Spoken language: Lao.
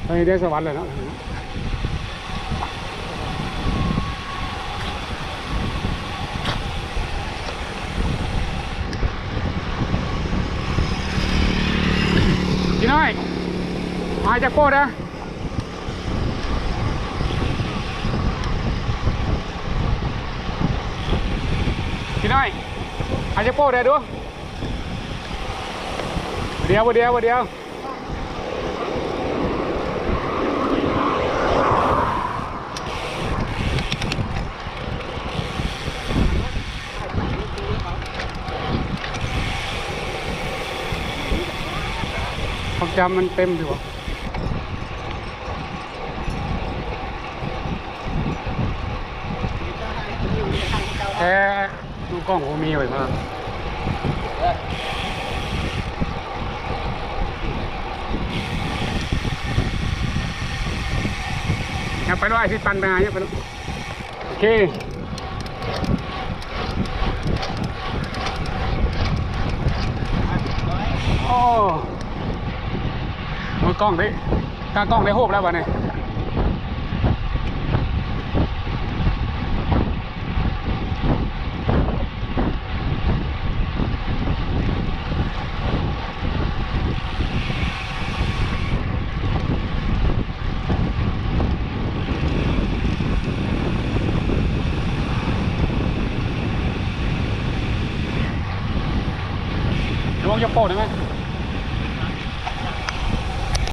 ໄປແດນສະຫວັນແລ້ວເນາະ. ພີ່ນ້ອງ ຫາຈັກໂປ້ເດີ້ ພີ່ນ້ອງ ຫາຈັກໂປ້ເດີ້ດູ. ບໍ່ດຽວ ບໍ່ດຽວ ບໍ່ດຽວ. ຄວາມຈຳມັນເຕັມຢູ່ບໍ່? ແທ້ ລູກກ້ອງບໍ່ມີໄວ້ມາ ຍັບໄປໂລດ ອ້າຍຊິປັ່ນໄປຫາ ຍັບໄປໂລດ. ໂອເຄ ໂອ້ ມືກ້ອງເດ້ ຕາກ້ອງໄດ້ຮູບແລ້ວບັດນີ້. ລະວັງຢ່າໂປ້ໄດ້ໄໝ?